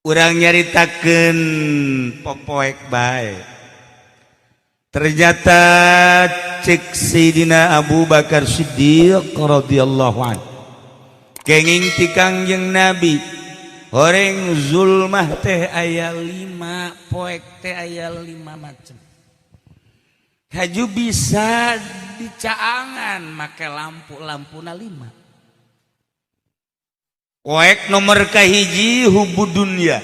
Urang nyaritakeun popoek bae. Ternyata cek Sayyidina Abu Bakar Siddiq radhiyallahu an, kenging ti Kangjeng Nabi, horeng zulmah teh aya lima poek teh, aya lima macam. Haju bisa dicaangan make lampu, lampuna lima. Poek nomor kahiji, hubu dunya.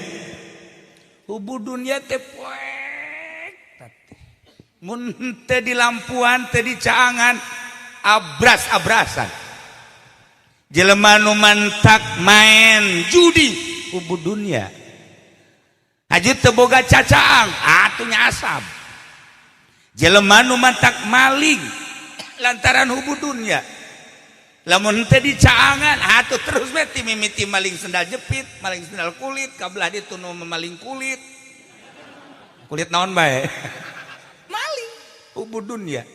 Hubu dunya teh poek mun teu di lampuan, teu dicaangan, abras-abrasan. Jelema nu mantak main judi, hubu dunya. Haju teu boga cacaang, atuh nyasab. Jelema nu mantak maling lantaran hubu dunya, lamun teu dicaangan atuh terus we ti mimiti maling sendal jepit, maling sendal kulit, kabelah ditu nu maling kulit, kulit naon bae maling, hubu dunya.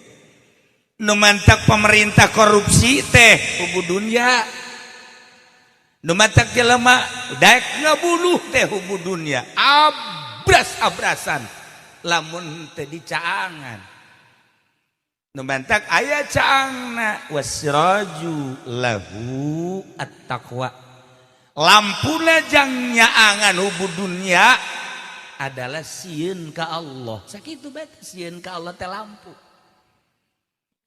Nu mantak pemerintah korupsi teh hubu dunya. Nu mantak jelema daek ngabunuh teh hubu dunya, abras-abrasan lamun teu dicaangan. Nu mantak aya caangna, wasiraju lahu at-taqwa. Lampuna jang nyaangan hubu dunya adalah sieun ka Allah. Sakitu bae, sieun ka Allah teh lampu.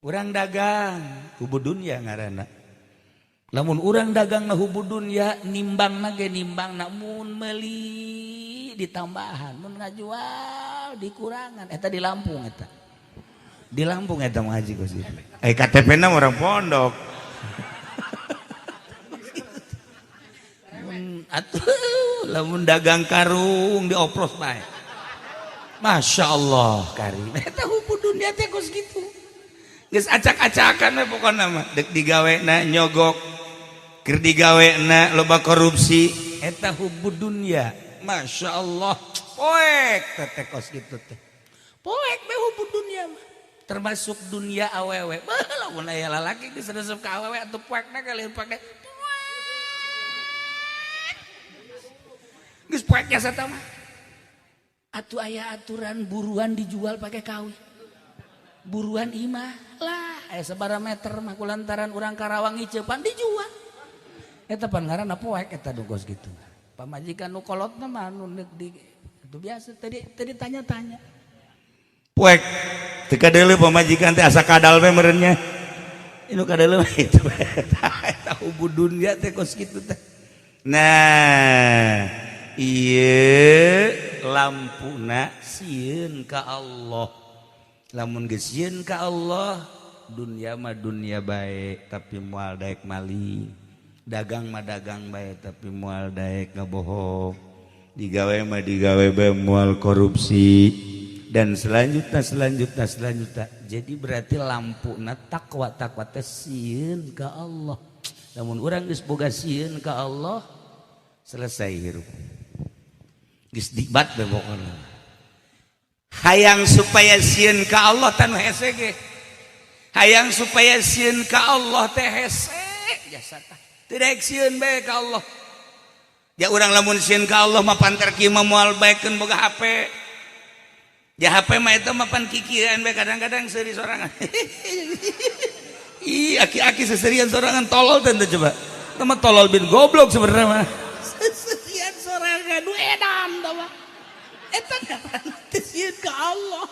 Urang dagang hubu dunya ngaranna. Lamun urang dagang na hubu dunya, nimbang na ge nimbang na, mun meuli ditambahan, mun ngajual dikurangan. Eta di Lampung, eta di Lampung eta mah, Haji Gus. Eh, KTP na orang pondok. Mun atuh lamun dagang karung dioplos bae. Masya Allah karim. Eta hubu dunya teh kos kitu. Geus acak-acakan we pokona mah. Dek digawena nyogok, keur digawena loba korupsi, eta hubu dunya. Masya Allah, poek teh kos kitu teh. Poek be hubu dunya mah. Termasuk dunia awewe. Bah, lamun aya lalaki geus resep ka awewe atuh poekna kali poekna. Geus poek jasa mah. Atuh aya aturan buruan dijual pakai kawin. Buruan imah lah, aya sabaraha meter mah kulantaran urang Karawang ngiceupan dijual. Eta pan ngaranna poek eta nu kos kitu. Pamajikan nu kolotna mah nu di itu biasa tadi tadi tanya-tanya. Poek teu kadeuleu pamajikan teh asa kadal we meureun nya. Inu kadeuleu mah itu eta hubu dunya teh kos kitu teh. Nah, ieu lampuna sieun ka Allah. Lamun geus sieun ka Allah, dunia mah dunia bae tapi moal daek maling. Dagang mah dagang bae tapi moal daek ngabohong. Digawe mah digawe bae moal korupsi dan selanjutnya, selanjutnya, selanjutnya. Jadi berarti lampuna takwa. Takwa teh sieun ka Allah. Lamun urang geus boga sieun ka Allah, selesai hirup. Geus nikmat be pokona. Hayang supaya sieun ka Allah tanu hese ge. Hayang supaya sieun ka Allah teh hese jasa tah. Teu daek sieun bae ka Allah. Ya urang lamun sieun ka Allah mah pantar kieu mah moal baekeun boga HP. Ya HP mah eta mah pan kikieuan bae, kadang-kadang seuri sorangan. Ih, aki-aki seserian sorangan tolol teh coba. Eta mah tolol bin goblok sebenarnya mah. Seserian sorangan nu edan tah mah. Eta ngaranna teh sieun ka Allah.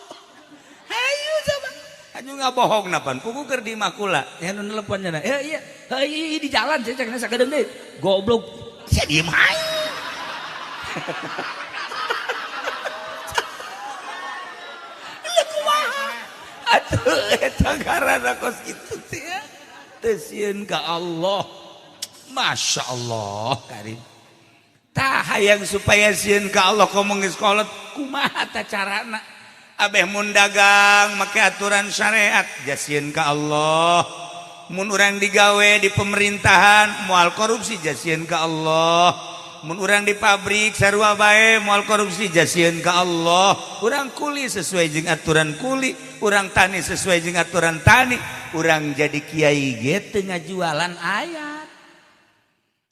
Hayu coba. Hayu ngabohong napan pugu keur di makula. Ya nu nelepon nya. Ya iya, heuh di jalan saya cek sakedeung deui. Goblok. Sia diem hayu. Atuh eta ngaranna kos kitu teh. Teu sieun ka Allah. Masya Allah karim. Tah hayang supaya sieun ka Allah komo geus kolot kumaha ta carana? Abeh mun dagang make aturan syariat jasieun ka Allah. Mun urang digawe di pemerintahan moal korupsi jasieun ka Allah. Mun urang di pabrik sarua bae moal korupsi jasieun ka Allah. Urang kuli sesuai jeung aturan kuli, urang tani sesuai jeung aturan tani, urang jadi kiai ge teu ngajualan ayat.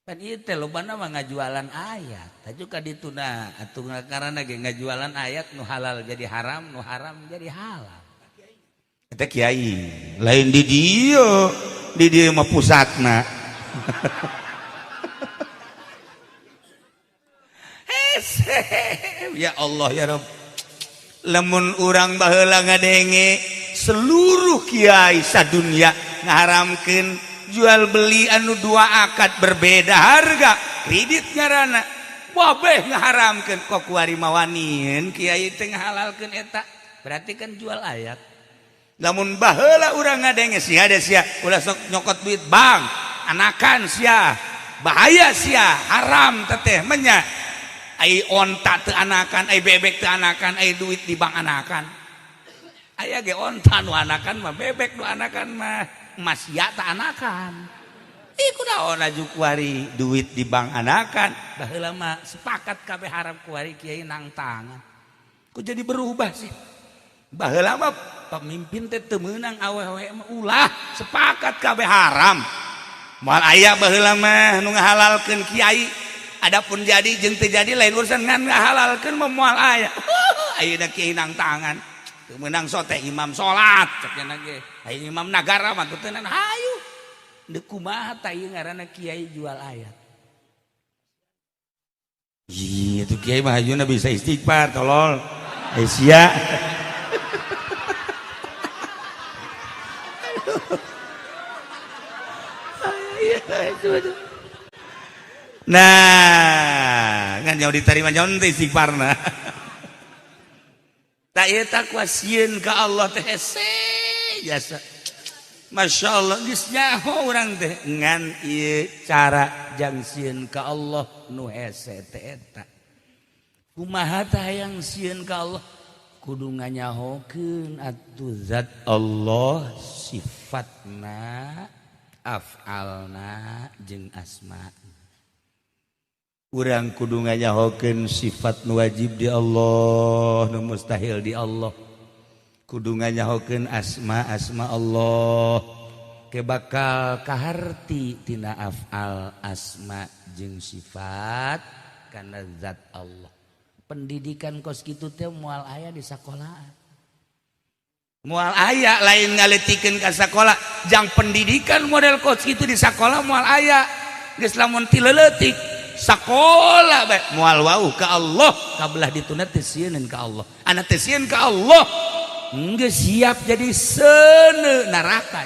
Pan ieu teh lobana mah ngajualan ayat. Taju ka dituna atuh karana ge ngajualan ayat nu halal jadi haram, nu haram jadi halal. Eta kiai, lain di dieu, di dieu mah pusatna. Ya Allah ya Rabb. Lamun urang baheula ngadenge seluruh kiai sadunya ngaharamkeun jual beli anu dua akad berbeda harga kredit ngaranna wabeh ngaharamkeun kok kuari mawanien kiai teh ngahalalkeun eta berarti kan jual ayat. Lamun baheula urang ngadenge sia de sia ulah sok nyokot duit bank anakan sia bahaya sia haram teteh menya ai onta teu anakan ai bebek teu anakan ai duit di bank anakan aya ge onta nu anakan mah bebek nu anakan mah mas ya tak anakan. Ih kunaon aju kuari duit di bank anakan baheula mah sepakat kabeh haram kuari kiai nang tangan. Kok jadi berubah sih? Baheula mah pemimpin teh teu meunang awewe mah ulah sepakat kabeh haram. Moal aya baheula mah nu ngahalalkeun kiai. Adapun jadi jeung teu jadi lain urusan ngan ngahalalkeun mah moal aya. Ayeuna kiai nang tangan. Teu meunang sote imam salat cek nya ge. Ayo imam nagara mah teu tenan hayu. Deuk kumaha tah ieu ngaranna kiai jual ayat. Ih, itu kiai mah hayuna bisa istighfar tolol. Eh sia. Nah, ngan jauh diterima jauh teh istighfarna. Tak ieu takwa sieun ka Allah teh hese jasa. Masya Allah geus nyaho urang teh ngan ieu cara jang sieun ka Allah nu hese teh eta. Kumaha tah hayang sieun ka Allah? Kudu nganyahokeun atuh zat Allah sifatna, af'alna jeung asma. Urang kudu nganyahokeun sifat nu wajib di Allah, nu mustahil di Allah. Kudu nganyahokeun asma-asma Allah ke bakal kaharti tina af'al asma jeung sifat kana zat Allah. Pendidikan kos kitu teh moal aya di sakolaan. Moal aya lain ngaletikeun ka sakola, jang pendidikan model kos kitu di sakola moal aya. Geus lamun ti leutik sakola bae moal wauh ka Allah, kabelah dituna teh sieun ka Allah. Anak teh sieun ka Allah. Geus siap jadi seuneu neraka.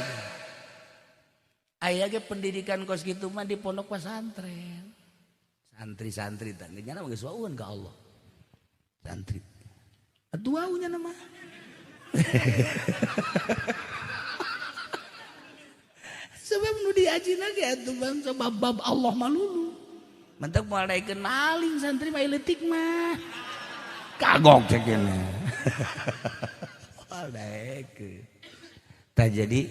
Aya ge pendidikan kos kitu mah di pondok pesantren. Santri-santri teh nya mah geus wauheun ka Allah. Santri. Atuh wauhnya mah. Sebab nu diajina ge atuh bangsa bab-bab Allah malulu. Mentek moal daekeun maling santri mah leutik mah. Kagok cek cenah. Moal daekeun. Tah jadi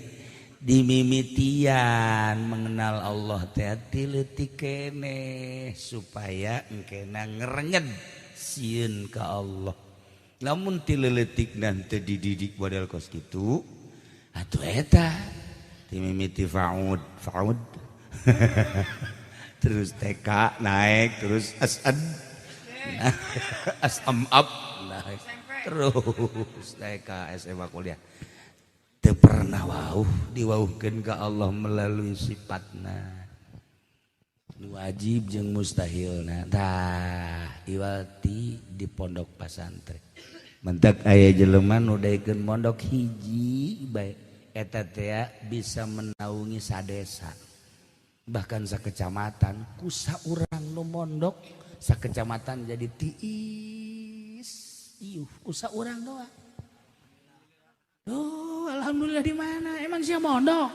dimimitian mengenal Allah teh ti leutik keneh supaya engkena ngerenyed sieun ka Allah. Lamun ti leutik teu dididik model kos kitu atuh eta dimimiti faud faud terus TK naik terus asad asam up naik terus TK SMA kuliah teu pernah wauh diwauhkeun ka Allah melalui sifatna nu wajib jeung mustahilna. Tah iwati di pondok pasantren mentak aya jelema nu daekeun mondok hiji bae eta teh bisa menaungi sadesa bahkan sakecamatan ku saurang nu mondok sakecamatan jadi tiis iuh ku saurang doang. Oh, alhamdulillah di mana? Emang sia mondok?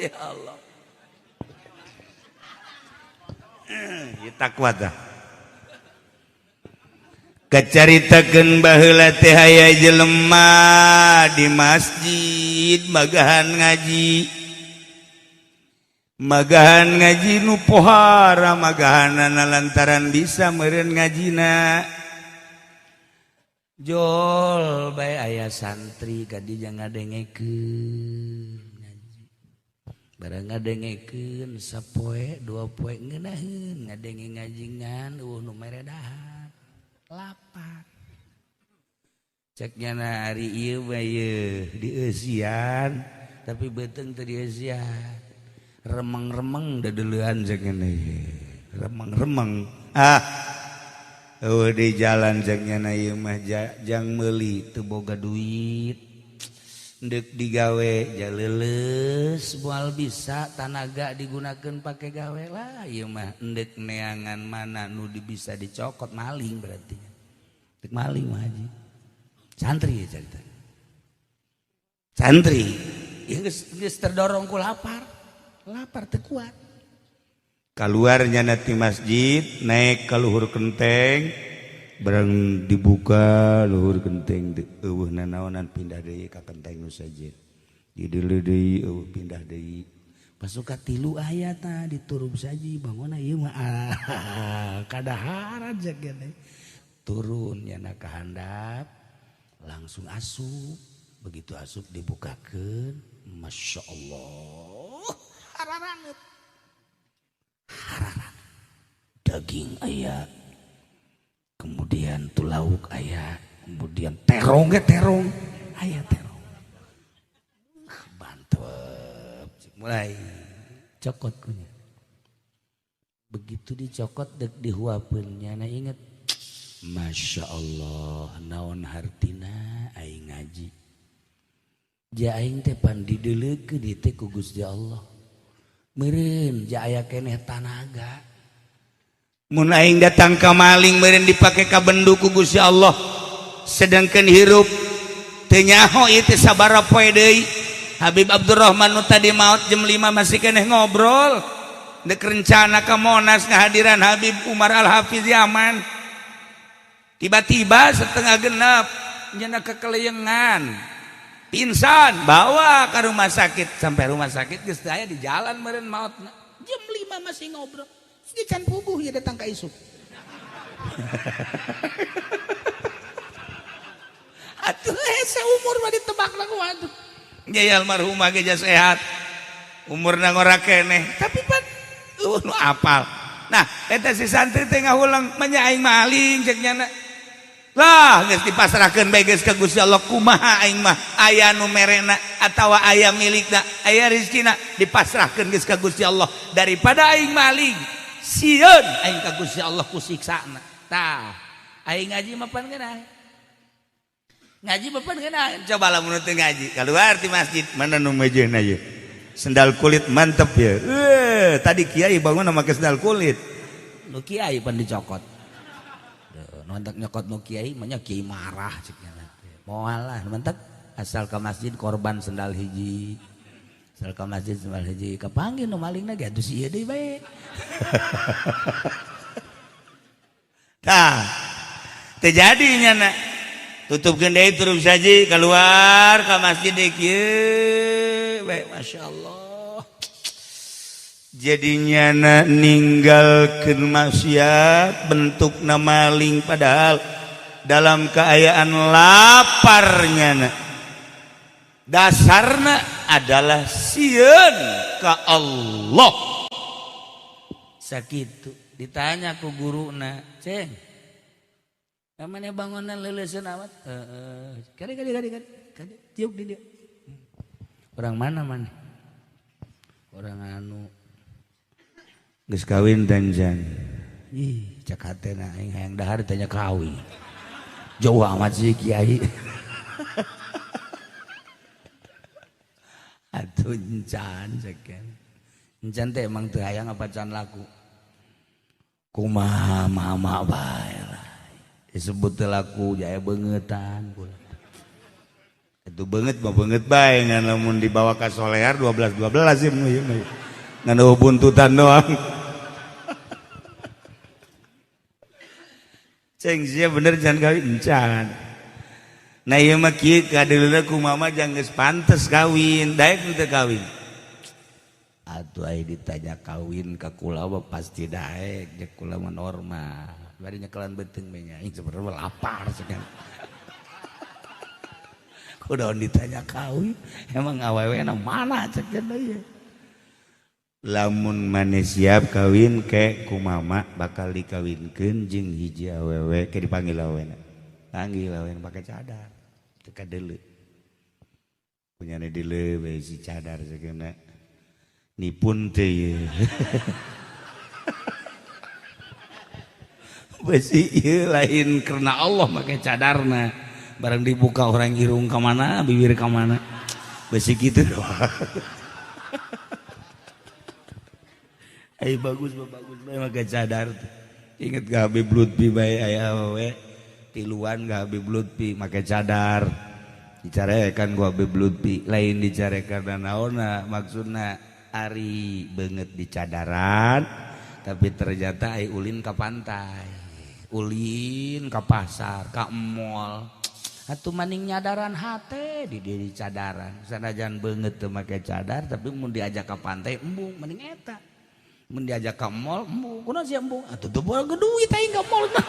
Ya Allah. Ya takwa dah. Kacaritakeun baheula teh aya jelema di masjid magahan ngaji. Magahan ngaji nu pohara magahanana lantaran bisa meureun ngajina. Jol bae aya santri ka dieu ngadengekeun. Barang ngadengekeun sapoe dua poe ngeunaheun ngadenge ngajingan eueuh nu mere dahar. Lapar. Cek nyana ari ieu mah ieu dieusian tapi beuteung teu dieusian. Remeng-remeng dedeleuan cek nyana ieu. Remeng-remeng. Ah. Eueuh di jalan cek nyana ieu mah jang meuli teu boga duit. Ndek digawe jaleuleus moal bisa tanaga digunakan pakai gawe lah ieu mah ndek neangan mana nu bisa dicokot maling berarti ndek maling mah haji santri ya cerita santri ieu geus terdorong ku lapar lapar teu kuat kaluarnya nanti masjid naik ka luhur kenteng barang dibuka luhur kenteng eueuh nanaonan pindah deui ka kenteng nu sejen dideuleu deui eueuh pindah deui pasuka tilu aya tah diturub saji bangunna ieu mah kadaharan jeung turun nyana ka handap langsung asup begitu asup dibukakeun Masya Allah hararanget hararanget daging aya kemudian tulauk aya kemudian terong ge terong aya terong mantep mulai cokot kunya begitu dicokot dek dihuapeun nyana inget Masya Allah naon hartina aing ngaji ja aing teh pan dideuleukeun ieu teh ku Gusti Allah meureun ja aya keneh tanaga mun aing datang ka maling meureun dipake ka bendu ku Gusti Allah sedangkan hirup teu nyaho ieu teh sabaraha poe deui Habib Abdurrahman nu tadi maot jam 5 masih keneh ngobrol dek rencana ka Monas ngahadiran Habib Umar Al-Hafiz Yaman tiba-tiba setengah genap nyana kekeleyengan pingsan bawa ke rumah sakit sampai rumah sakit geus aya di jalan meureun maotna jam 5 masih ngobrol di can puguh ya datang ka isuk. Atuh hese umur mah ditebak lah kumaha. Nya almarhumah ge sehat. Umurna ngora keneh tapi pan eueuh nu apal. Nah, eta si santri teh ngahulang manya aing maling cek nyana. Lah geus dipasrahkeun bae geus ka Gusti Allah kumaha aing mah aya nu merena atawa aya milikna, aya rezekina dipasrahkeun geus ka Gusti Allah daripada aing maling. Sieun aing ka Gusti Allah ku siksana. Tah, aing ngaji mah pan geunah. Ngaji mah pan geunah. Coba lamun teu ngaji, keluar ti masjid, mana nu mejeuna ieu? Sendal kulit mantep ya. Tadi kiai bangun make sendal kulit. Nu kiai pan dicokot. Nu nyokot nu kiai mah nya kiai marah cek nya. Moal lah mantep asal ke masjid korban sendal hiji. Asal ke masjid sendal hiji kapanggih nu malingna ge atuh si ieu deui bae. Tah, teu jadi nyana. Tutupkeun deui turun saji keluar ka masjid deui kieu bae masyaallah. Jadi nyana ninggalkeun maksiat bentukna maling padahal dalam keayaan lapar nyana. Dasarna adalah sieun ka Allah. Sakitu ditanya ku guruna, "Ceng, namanya bangunan leuleuskeun amat?" Heeh. Kade kade kade kade tiuk di dia. Orang mana mana? Orang anu geus kawin danjan. Ih, cek hatena aing hayang dahar ditanya kawin. Jauh amat sih kiai. Atuh encan cek. Encan teh emang teu hayang apa can laku. Kumaha mama bae lah. Disebut teu laku jaya beungetan. Itu beungeut mah beungeut bae ngan lamun dibawa ka solear 12 12 sih ieu mah. Ngan eueuh buntutan doang. Ceng sia bener jangan kawin encan. Nah ieu mah kieu kadeuleuh ku mama jang geus pantes kawin, daek teu kawin. Atuh ai ditanya kawin ka kula mah pasti daek, jeung kula mah normal. Bari nyekelan beuteung we nya, aing sebenarnya lapar sekarang. Kudaon ditanya kawin, emang awewena mana cek cenah ieu. Lamun maneh siap kawin ke ku mama bakal dikawinkeun jeung hiji awewe ke dipanggil awena. Panggil awena pake cadar. Teu kadeuleu. Punyane deuleu bae si cadar sakeuna. Nipun teh ieu. Besi ieu lain karena Allah make cadarna. Barang dibuka orang irung ka mana, bibir ka mana. Besi kitu doang. Ay bagus bagus bae make cadar. Inget gak Habib Lutfi bae aya awewe tiluan gak Habib Lutfi make cadar. Dicarekan ku Habib Lutfi, lain dicarekan naonna maksudna ari beungeut di cadaran tapi ternyata ai ulin ka pantai, ulin ka pasar, ka mall. Atuh maning nyadaran hate di diri cadaran. Sanajan beungeut teu make cadar tapi mun diajak ka pantai embung mending eta. Mun diajak ka mall embung, kunaon sia embung? Atuh teu boga duit aing ka mall mah.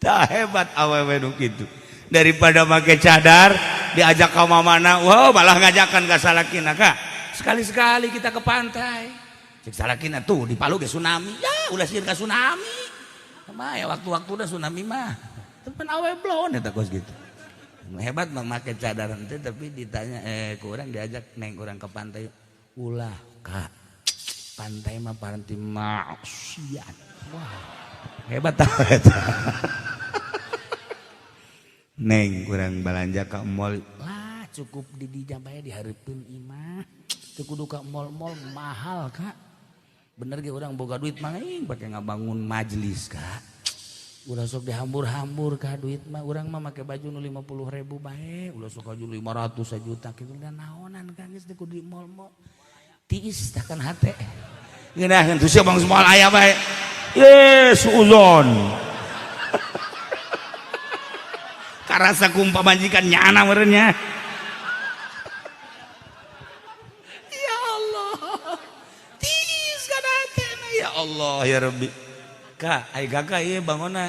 Tah hebat awewe nu kitu. Daripada make cadar diajak ka mamana, wow malah ngajakan ka salakina ka. Sekali-sekali kita ke pantai. Cek salakina tuh di Palu ge tsunami. Ya ulah sieun ka tsunami. Mah ya waktu-waktu udah tsunami mah. Tepen awe blon eta kos gitu. Hebat mah make cadar teh tapi ditanya ku urang diajak neng urang ke pantai. Ulah ka. Pantai mah paranti maksiat. Wah. Hebat tah eta. Neng kurang balanja ka mall lah cukup di dijabae dihareupeun imah. Teu kudu ka mall-mall mahal kak. Bener ge urang boga duit mah aing pake ngabangun majelis kak. Ulah sok dihambur-hambur ka duit mah urang mah make baju nu 50.000 bae, ulah sok baju 500 sajuta kitu da naonan kang geus teu kudu di mall-mall. Tiis tah kan hate. Ngeunaheun tuh sia bang moal aya bae. Ye suuzon. Karasa kumpa majikan nyana meureun nya. Ya Allah. Tiis kana hate ya Allah ya Rabbi. Kak, ai kakak ieu bangonna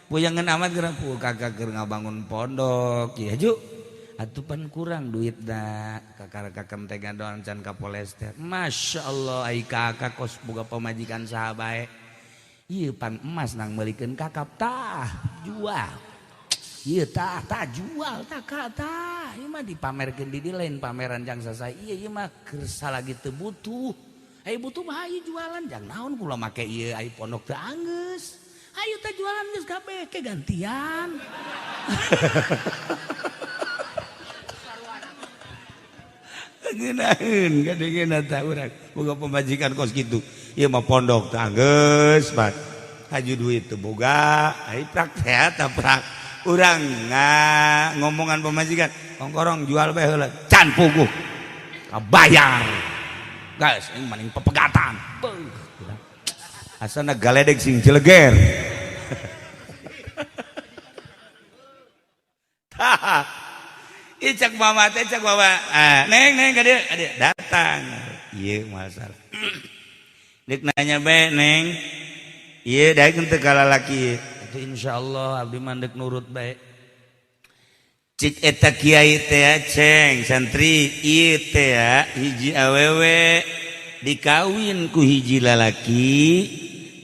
puyangan amat geura pu kakak keur ngabangun pondok ya ju. Atuh pan kurang duitna kakak kakak teh ngadoan can ka polester. Masya Allah ai kakak kos boga pamajikan saha bae. Ieu pan emas nang meulikeun kakap tah jual. Ieu tah tah jual tah kak tah. Ieu mah dipamerkeun di dieu lain pameran jang sasai. Ieu ieu mah keur salagi teu butuh. Ai butuh mah ieu jualan jang naon kula make ieu ai pondok teu anggeus. Ayo teh jualan geus kabeh ke gantian. Ngeunaheun kadengeuna tah urang boga pamajikan kos kitu. Ieu mah pondok teu anggeus bat. Haju duit teu boga, ai prak teh eta prak. Urang ngomongan pamajikan, kongkorong jual bae heula can puguh. Kabayar. Guys, ini maning pepegatan. Beuh. Asana galedeg sing cileger. Tah. Ieu cak mama teh cak mama. Ah, neng neng ka dieu, ka dieu datang. Ieu masalah. Deuk nanya bae neng. Ieu daek teu ka lalaki. Itu insyaallah abdi mah deuk nurut bae. Cik eta kiai teh ceng santri ieu teh hiji awewe dikawin ku hiji lalaki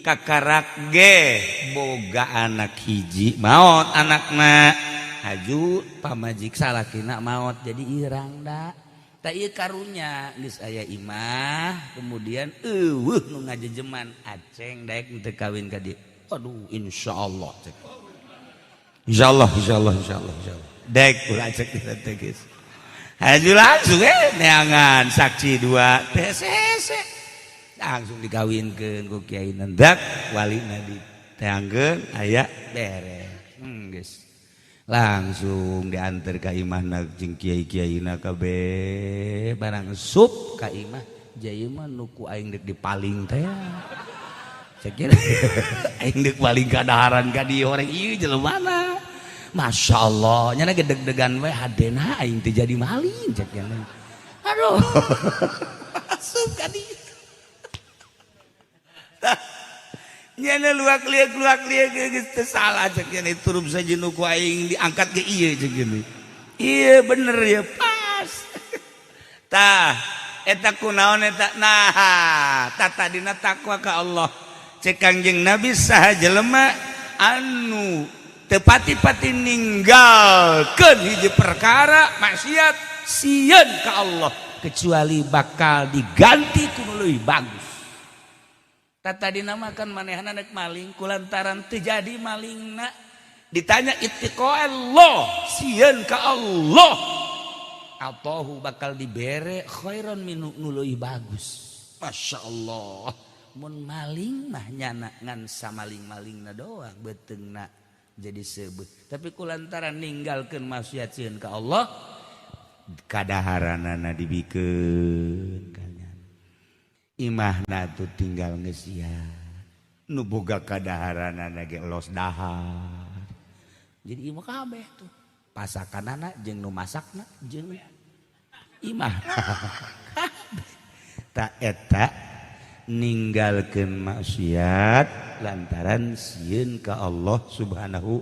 kakarak ge boga anak hiji maot anakna haju pamajik salakina maot jadi irang da tah ieu karunya geus aya imah kemudian eueuh nu ngajejeman aceng daek teu kawin ka dieu. Aduh insyaallah cek. Insyaallah insyaallah insyaallah insyaallah dek ulah cek dina teh geus. Haju langsung neangan saksi dua teh sese. Langsung dikawinkeun ku kiai nendak walina diteangkeun aya beres. Geus. Langsung diantar ka imahna jeung kiai-kiaina kabeh barang sup ka imah jaya mah nu ku aing deuk dipaling teh. Cek aing deuk paling kadaharan ka dieu horeng ieu jelema. Masya Allah, nyana gedeg-degan we hadena aing teh jadi maling cek nyana. Aduh. Asup ka dieu. Tah. Nyana luak liak geus teu salah cek nyana turub saja nu ku aing diangkat ke ieu cek nyana. Ieu bener ya pas. Tah eta kunaon eta? Nah, tata dina takwa ka Allah. Cek Kangjeng Nabi, saha jelema anu teu pati-pati ninggalkeun hiji perkara maksiat sieun ka Allah, kecuali bakal diganti ku nu leuwih bagus. Tata dinamakan manehna nek maling, kulantaran teu jadi malingna, ditanya ittiqa Allah, sieun ka Allah, atau bakal dibere khairan minhu, nu leuwih bagus. Masya Allah, mun maling mah nyana ngan samaling-malingna doang, beuteungna jadi sebut, tapi kulantaran ninggalkeun maksiat sieun ka Allah, kadaharanana dibikeun kalian, imahna tuh tinggal ngesian, nu boga kadaharanana ge los dahar. Jadi imah kabeh tuh pasakanana jeung nu masakna jeung imah tak. Eta ninggalkeun maksiat lantaran sieun ka Allah Subhanahu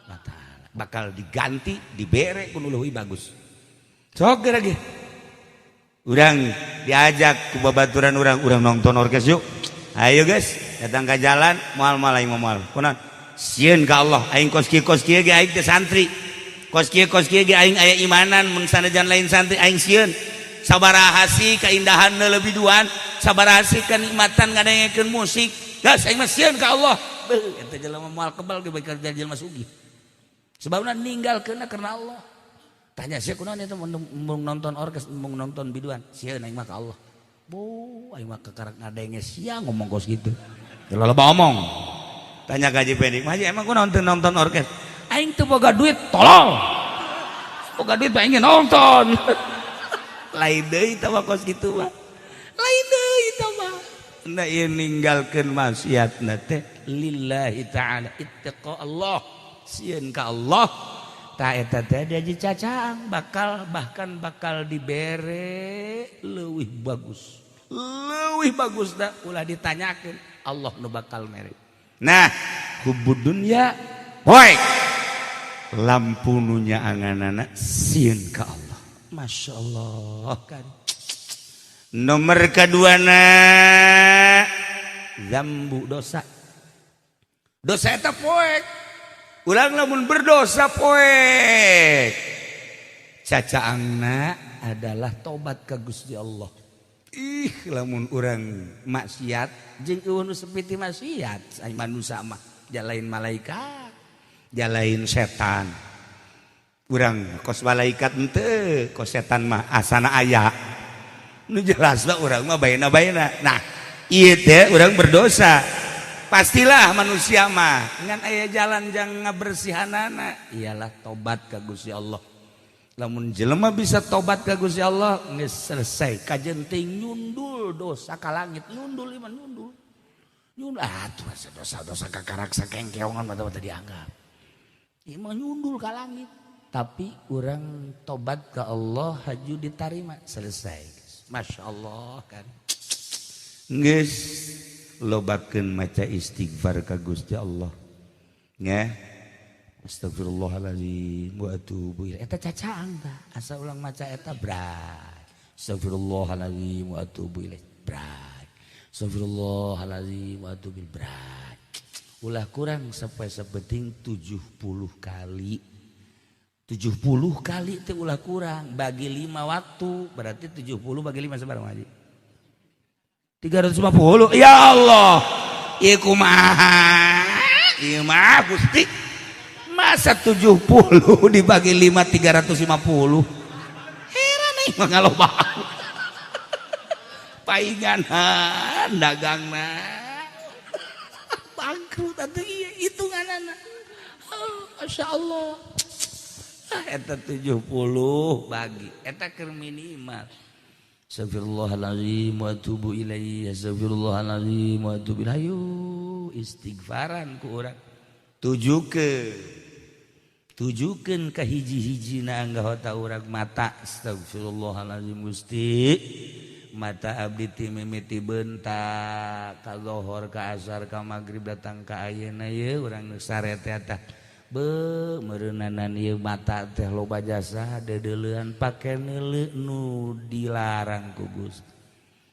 wa Ta'ala bakal diganti, dibere ku nu leuwih bagus. Sok lagi urang diajak ku babaturan urang, "Urang nonton orkes yuk, ayo guys." Datang ke jalan, "Moal, moal, aing moal." Kunaon? Sieun ka Allah aing. Kos kieu, kos kieu ge aing teh santri, kos kieu, kos kieu ge aing aya imanan. Mun sanajan lain santri, aing sieun. Sabaraha sih keindahan lebih duan, sabaraha sih kenikmatan ngadengekeun musik, gas aing mah sieun ka Allah. Beuh, eta jelema moal kebal ge bakal jadi jelema sugih, sebabna ninggalkeunna karena Allah. Tanya sih, "Kunaon eta mau nonton orkes, mau nonton biduan?" "Sieun aing mah ka Allah." Bu, aing mah kekarak ngadenge sia ngomong kos gitu. Loba omong. Tanya ka Haji Pendi, "Haji, emang kunaon teu nonton orkes?" "Aing teu boga duit, tolol. Boga duit mah aing nonton." Lain deui tah mah, kos kitu mah. Lain deui tah mah. Nah, ieu ninggalkeun maksiatna teh lillahi ta'ala, ittaqa Allah, sieun ka Allah. Tah, eta teh diaji cacaang bakal, bahkan bakal dibere leuwih bagus. Leuwih bagus dah ulah ditanyakeun, Allah nu bakal mere. Nah, hubbud dunya poek, lampu nu nyaanganana sieun ka Allah. Masya Allah kan. Nomor keduana zambu, dosa. Dosa eta poek. Ulang, lamun berdosa poek. Cacaangna adalah tobat ka Gusti Allah. Ih, lamun urang maksiat jeung euweuh nu sepiti maksiat, ai manusia mah jalain malaikat, jalain setan. Urang kos malaikat henteu, kos setan mah asana aya. Nu jelas lah urang mah baena-baena. Nah, ieu teh urang berdosa. Pastilah manusia mah ngan aya jalan jang ngabersihanana ialah tobat ka Gusti Allah. Lamun jelema bisa tobat ka Gusti Allah, geus selesai. Kajenting nyundul dosa ka langit, nyundul iman, nyundul. Nyundul, ah tuh dosa-dosa kakarak sakengkeongan mata-mata dianggap. Ieu mah nyundul ka langit. Tapi orang tobat ke Allah haju ditarima, selesai. Masya Allah kan. Geus, lobakeun maca istighfar ka Gusti Allah. Nya. Astagfirullahaladzim wa atubu ilaih. Eta cacaang tah. Asa ulang maca eta berat. Astagfirullahaladzim wa atubu ilaih. Berat. Astagfirullahaladzim wa atubu ilaih. Berat. Ulah kurang sampai sepenting 70 kali. 70 kali teh ulah kurang, bagi 5 waktu berarti 70 bagi 5 sabaraha, Haji? 350. Ya Allah, ieu kumaha ieu mah, Gusti? Masa 70 dibagi 5 350? Heran aing mah, ngalobaan paingan dagangna bangkrut atuh ieu hitunganana. Oh, Masya Allah. Ah, eta 70 bagi eta keur minimal. Astagfirullahaladzim wa atubu ilaihi, astagfirullahaladzim wa atubu ilaihi. Ayo istighfaran ku urang, tujukeun, tujukeun ka hiji-hijina anggota urang, mata. Astagfirullahaladzim, Gusti, mata abdi ti mimiti bentak ka lohor, ka asar, ka magrib, datang ka ayeuna, ye urang sare teh. Be meureunanan ieu mata teh loba jasa deudeulean pake neuleu nu dilarang ku Gusti.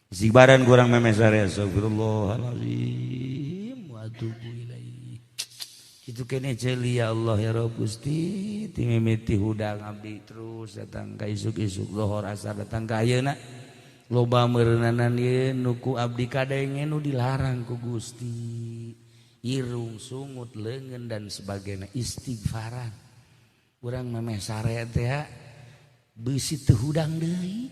Zibaran kurang memeh sare astagfirullahalazim wa atubu ilaih. Kitu kene ceuli ya Allah ya Rabb Gusti ti mimiti hudang abdi terus datang ka isuk-isuk lohor asar datang ka ayeuna loba meureunanan ieu nu ku abdi kadenge nu dilarang ku Gusti. Irung sungut leungeun dan sebagainya istighfaran. Urang memeh sare teh beusi teu hudang deui.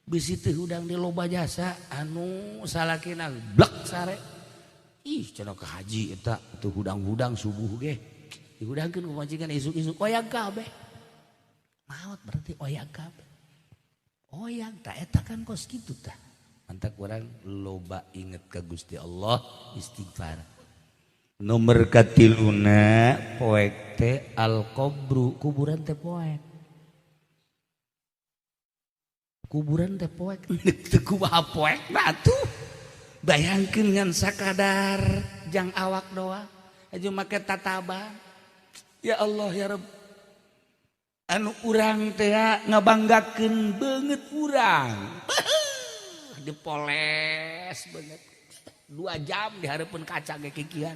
Beusi teu hudang deui loba jasa anu salakina blek sare. Ih cenah ka haji eta teu hudang-hudang subuh ge. Dihudangkeun ku majikan isuk-isuk oyag kabeh. Maot berarti oyag kabeh. Oyag tah eta kan kos kitu tah. Mantak urang loba inget ka Gusti Allah istighfar. Nomor katiluna poek teh al-qabru kuburan teh poek. Kuburan teh poek teu kumaha poek atuh. Bayangkeun ngan sakadar jang awak doang aju make tataban. Ya Allah ya Rabb. Anu urang teh ngabanggakeun beungeut urang. Dipoles beungeut. 2 jam di hareupeun kaca ge kikian.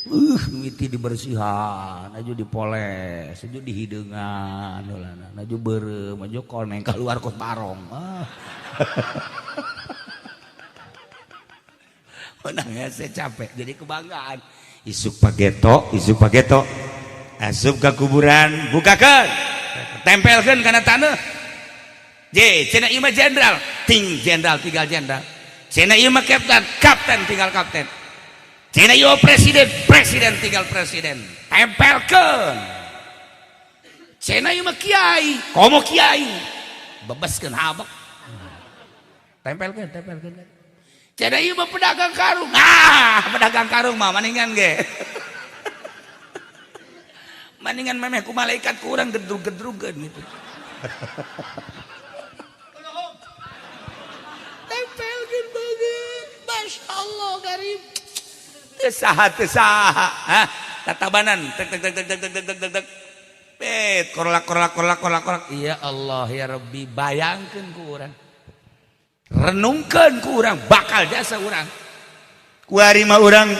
Mimiti dibersihan, aju dipoles, aju dihideungan, aju beureum, aju koneng keluar kos barong. Ah. Menang ya, saya capek, jadi kebanggaan. Isuk pageto, asup ke kuburan, bukakeun, tempelkeun kana taneuh. J, cenah ieu mah jenderal, ting jenderal tinggal jenderal. Cenah ieu mah kapten, kapten tinggal kapten. Cenah ieu presiden, presiden tinggal presiden. Tempelkeun. Cenah ieu mah kiai, komo kiai. Bebaskeun habek. Tempelkeun, tempelkeun. Cenah ieu mah pedagang karung. Ah, pedagang karung mah maningan ge. Maningan memeh ku malaikat ku urang gedrug-gedrugeun gitu. Tempelkeun beungeut. Masya Allah garib. Saha teu saha, hah? Tatabanan tek tek tek tek tek tek tek tek. Bet korlak korlak korlak korlak korlak. Ya Allah ya Rabbi, bayangkeun ku urang. Renungkeun ku urang bakal jasa urang. Kuari mah urang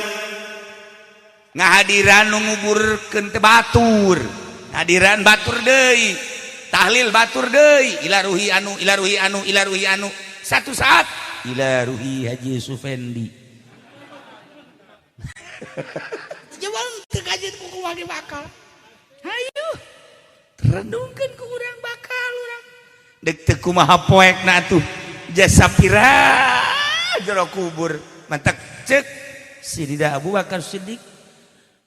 ngahadiran nu nguburkeun teh batur. Hadiran batur deui. Tahlil batur deui, ila ruhi anu, ila ruhi anu, ila ruhi anu. Satu saat ila ruhi Haji Sufendi. Jawab teu kajeun ku kumaha bakal. Hayu renungkeun ku urang bakal urang. Deuk teu kumaha poekna atuh. Jasa pira jero kubur. Mantak ceuk Sidina Abu Bakar Siddiq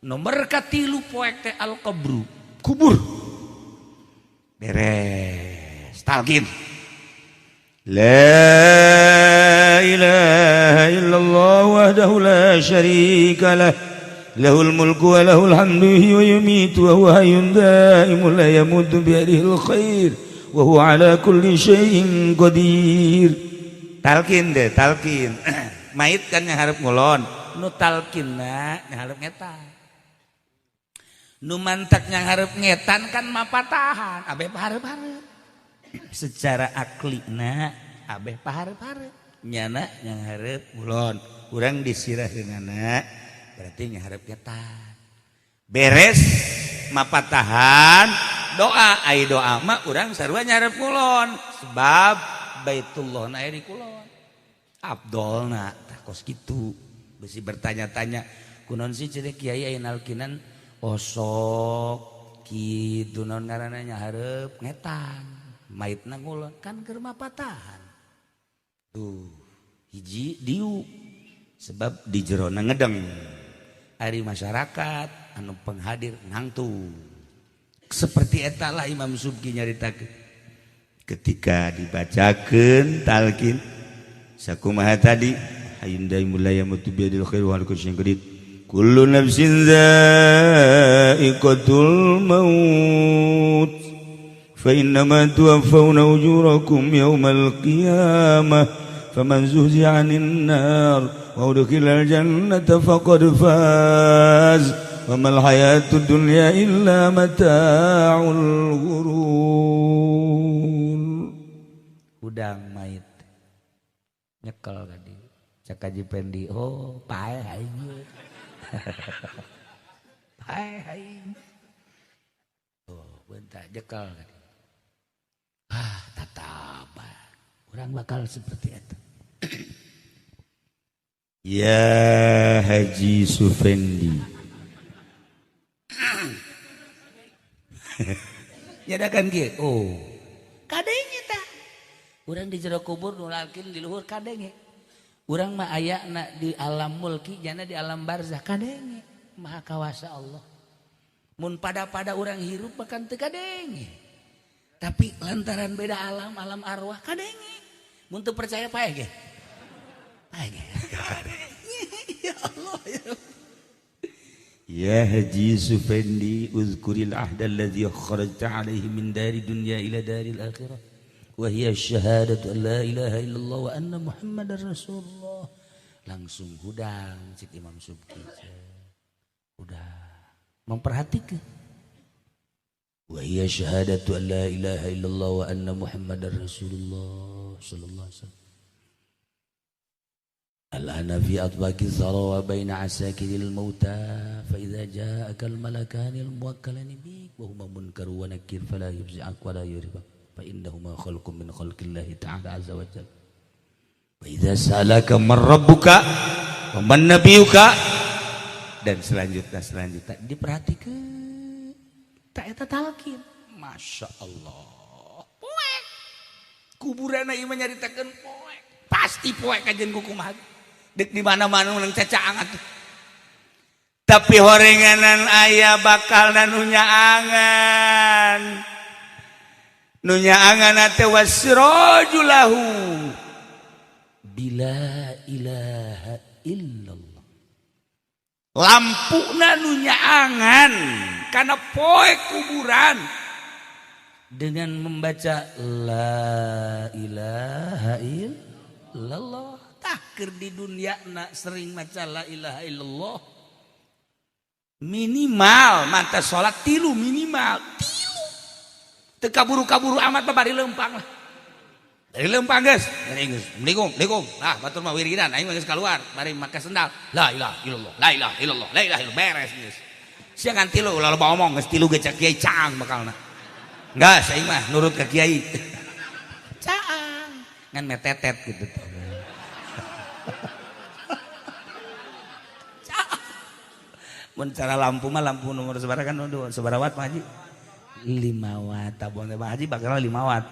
nomor katilu poek teh al-qabru, kubur. Beres talqin. La ilaha illallah wahdahu la syarika lah lahul mulku wa lahul hamdu wa yumiitu wa huwa hayyun daimun la yamutu bi yadihil khair wa huwa ala kulli syai'in qadir. Talqin deh, talqin. Mait kan nyaharep ngulon, nu talqinna nyaharep ngetan. Nu mantak nyaharep ngetan kan mapatahan, abeh paharep-harep. Secara aklina abeh paharep-harep nyana nyangharep ngulon, urang disirah denganna berarti nyaharep ngetan. Beres mapatahan doa, ai doa mah urang sarua nyaharep ngulon sebab Baitullah na aya di kulon. Abdolna tah kos kitu. Besi bertanya-tanya kunaon sih cenah kiai aya nalkinan osok kitu naon ngaranna nyaharep ngetan. Maitna ngulon kan keur mapatahan. Tuh hiji diu sebab di jerona ngedeng. Ari masyarakat anu penghadir ngangtu. Seperti eta lah Imam Subki nyaritakeun. Ketika dibacakeun talqin sakumaha tadi hayyun daimul la yamutu bi yadil khair wa ala kulli syai'in qadir. Kullu nafsin dha'iqatul maut. Fa innama tuwaffawna ujurakum yawmal qiyamah faman zuhziha 'anil nar wa udkhilal jannata faqad faz. Wa mal hayatud dunya illa mata'ul ghurur. Udang mait nyekel tadi cak Haji Pendi, oh paeh aing. Paeh aing. Oh, bentar jekel tadi. Ah, tataban. Urang bakal seperti itu. Ya Haji Sufendi. Nyadakan kieu. Oh, kadenge tah. Urang di jero kubur nu lalkin di luhur kadenge. Urang mah ayana di alam mulki jana di alam barzah kadenge. Maha kawasa Allah. Mun pada-pada urang hirup bahkan teu kadenge. Tapi lantaran beda alam, alam arwah kadenge. Mun teu percaya paeh ge. Paeh ge. Ya Allah ya. Ya Haji Sufendi uzkuril ahda alladzi kharajta alaihi min dari dunya ila daril akhirah. Wa hiya syahadatu an la ilaha illallah wa anna Muhammadar Rasulullah. Langsung hudang cik Imam Subki. Udah memperhatikan. Wa hiya syahadatu an la ilaha illallah wa anna Muhammadar Rasulullah sallallahu alaihi wasallam. Al-ana fi atbaqi thara wa baina asakiril mauta fa idza ja'aka al-malakani al-muwakkalani bik wa huma munkar wa nakir fala yufzi'ak wa la yuribak fa innahuma khalqun min khalqillahi ta'ala azza wa jalla. Wa idza sa'alaka man rabbuka wa man nabiyuka, dan selanjutnya diperhatikan tak eta talqin. Masya Allah, poek kuburan ieu mah nyaritakeun poek, pasti poek kajen kukumaha dek di mana-mana nang cacaang atuh. Tapi horenganan aya bakal nu nyaangan, nu nyaangan teh wasirajulahu bila ilaha illallah. Lampuna nu nyaangan karena poek kuburan dengan membaca la ilaha illallah. Tah keur di dunia nak sering maca la ilaha illallah, minimal mata salat tilu, minimal tilu. Teu kaburu-kaburu amat mah bari leumpang lah. Dari leumpang geus, dari geus. Assalamualaikum, assalamualaikum. Nah, batur mah wiridan aing mah geus kaluar, bari make sendal. La ilaha illallah, la ilaha illallah, la ilaha illallah, beres geus. Sia ngan tilu ulah loba omong, geus tilu ge cak kiai caang bakalna. Enggak, aing mah nurut ka kiai. Caang. Ngan metetet gitu tuh. Mun cara lampu mah lampu nomor sabaraha kan sabaraha watt Pak Haji? 5 watt. Tabung teh Pak Haji bakal 5 watt.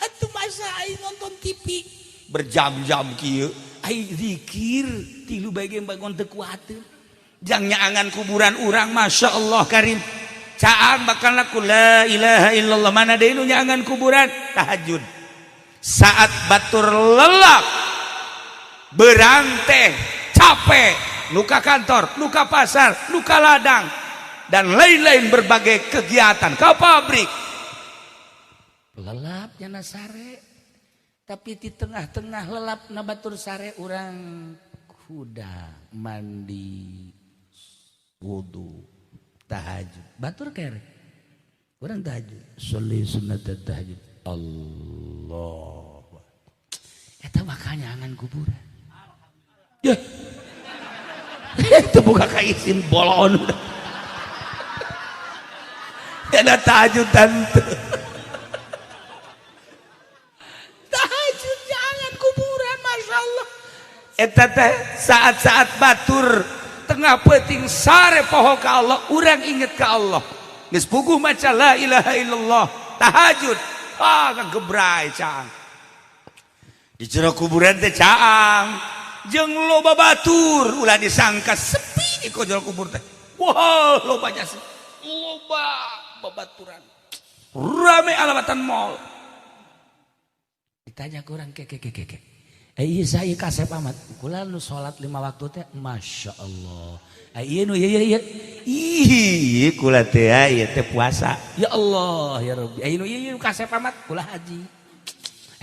Atuh masa aing nonton TV berjam-jam kieu, aing zikir tilu bae ge bangun teu kuateun. Jang nyaangan kuburan urang Masya Allah karim. Caang bakal laku la ilaha illallah, mana deui nu nyaangan kuburan tahajud. Saat batur lelap beranteh capek, luka kantor, luka pasar, luka ladang, dan lain-lain berbagai kegiatan ke pabrik, lelap nyana sare. Tapi di tengah-tengah lelap na batur sare urang kuda mandi wudu tahajud batur kere urang tahajud sholli sunnat tahajud. Allah eta makanya angan kuburan. Ya. Itu buka kaisin bolon. Ada tahajud tante. Tahajud jangan kuburan, Masya Allah. Eta teh saat-saat batur tengah peuting sare poho ka Allah, urang inget ka Allah. Geus puguh maca la ilaha illallah, tahajud. Ah, kagebray caang. Di jero kuburan teh caang. Jeung loba batur ulah disangka sepi di jero kubur teh. Wah, loba jasa. Loba babaturan. Rame alamatan mall. Ditanya kurang ke ke ke ke. Iya saya kasep amat. Kula nu salat 5 waktu teh Masya Allah. Iya nu iya iya. Ih, kula teh ieu teh puasa. Ya Allah ya Rabbi. Ieu nu ieu kasep amat kula haji.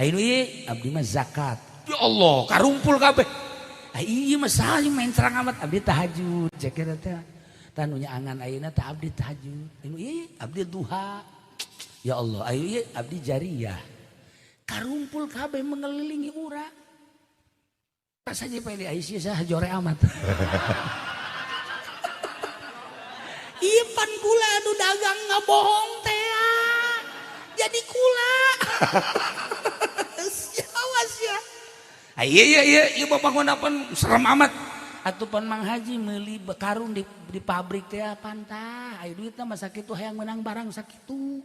Ieu nu ieu abdi mah zakat. Ya Allah, karumpul kabeh. Ah iya mah saha main terang amat abdi tahajud cek eta teh. Tah nu nyaangan ayeuna teh abdi tahajud. Nu ieu abdi duha. Ya Allah, ayo ieu abdi jariyah. Karumpul kabeh mengelilingi urang. Pas aja pede aya sia jore amat. Ieu pan kula anu dagang ngabohong teh. Jadi kula. Awas ya. Iya iya iya, ieu bapak ngonapan serem amat. Atuh pan Mang Haji meuli karung di pabrik teh pantah. Aya duitna mah sakitu hayang menang barang sakitu.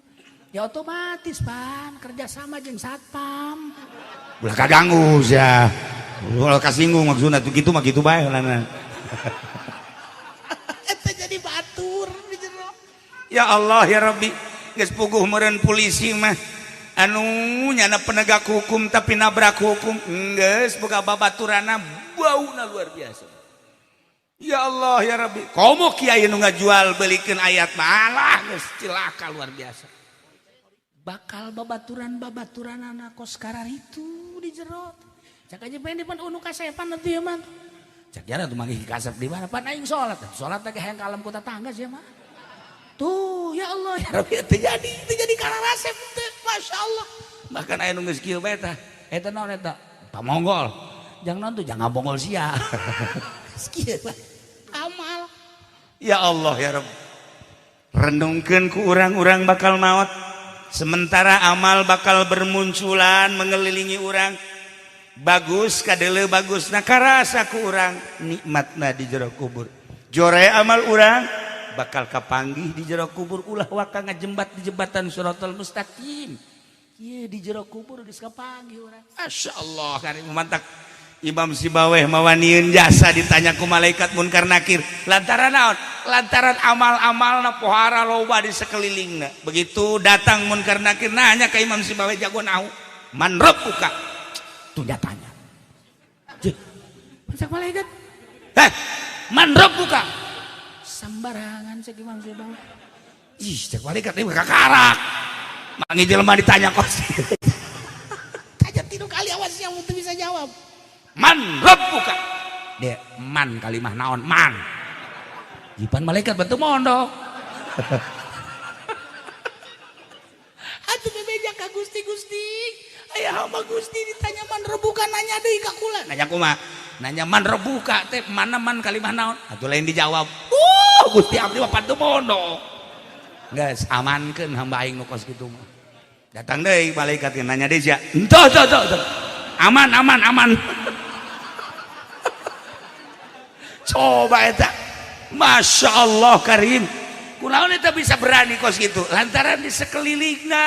Ya otomatis pan kerjasama jeung satpam. Ulah kaganggu sia. Ulah kasinggung maksudna tuh kitu mah kitu bae lana. Eta jadi batur di jero. Ya Allah ya Rabbi, geus puguh meureun polisi mah anu nyana penegak hukum tapi nabrak hukum geus boga babaturana bauna luar biasa. Ya Allah ya Rabbi, komo kiai nu ngajual belikeun ayat malah geus cilaka luar biasa. Bakal babaturan-babaturan anak kos kararitu di jero. Cak aja pengen depan unu kasepan nanti ya man. Cak jara tuh manggih kasep di mana? Pan aing sholat, sholat lagi hayang ka alam ku tetangga sih mah. Tuh ya Allah ya Rabbi terjadi terjadi kararasep teh, masya Allah. Bahkan aya nu geus kieu bae tah. Eta naon eta? Pamonggol. Jangan naon tuh jangan bonggol sia. Geus kieu bae. Amal. Ya Allah ya Rabbi. Renungkeun ku urang-urang bakal maot. Sementara amal bakal bermunculan mengelilingi urang. Bagus kadele bagus nah karasa ku urang nikmatna di jero kubur. Jore amal urang bakal kapanggih di jero kubur ulah waka ngajembat di jembatan Shiratal Mustaqim. Ieu di jero kubur geus kapanggih urang. Masya Allah karim mantak Imam Sibaweh mawanieun jasa ditanya ku malaikat munkar nakir lantaran naon? Lantaran amal-amalna pohara loba di sekelilingna. Begitu datang munkar nakir nanya ke Imam Sibaweh jago nahu man rabbuka? Tuh dia tanya. Jeh, masak malaikat. Heh, man rabbuka? Sembarangan cek Imam Sibaweh. Ih, cek malaikat ini kakarak. Mangi jelema ditanya kos. Tanya tilu kali awas yang teu bisa jawab. Man rabbuka? Dia man kalimah naon man. Jipan malaikat bentuk mondok. Atuh bebeja ka Gusti Gusti. Aya hamba Gusti ditanya man rebuka nanya deui ka kula. Nanya kumaha? Nanya man rebuka teh mana man kalimah naon? Atuh lain dijawab. Gusti abdi mah pantu mondok. Geus amankeun hamba aing nu kos kitu mah. Datang deui malaikat nanya deui sia. Entah entah entah. Aman aman aman. Coba eta. Masya Allah karim. Kunaon eta bisa berani kos gitu lantaran di sekelilingna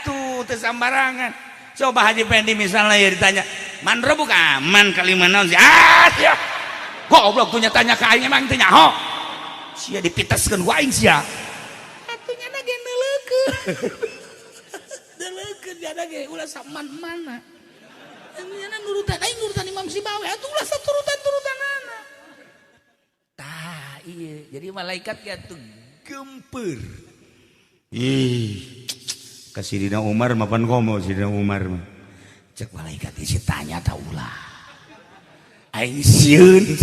tuh teu sambarangan. Coba Haji Pendi misalnya ya ditanya man rebuka man kalimah naon sih? Ah sia. Goblok tuh tanya ka aing emang teu nyaho. Sia dipiteskeun ku aing sia. Atuh nya ge neuleukeun. Neuleukeun nya ge ulah saman-mana. Nya nurutan aing nurutan Imam Sibaweh atuh ulah saturutan-turutanana. Tah iya, jadi malaikat ya tuh gemper. Ih, ka Sidina Umar mapan komo Sidina Umar mah. Cek malaikat isi tanya ta ulah. Aing sieun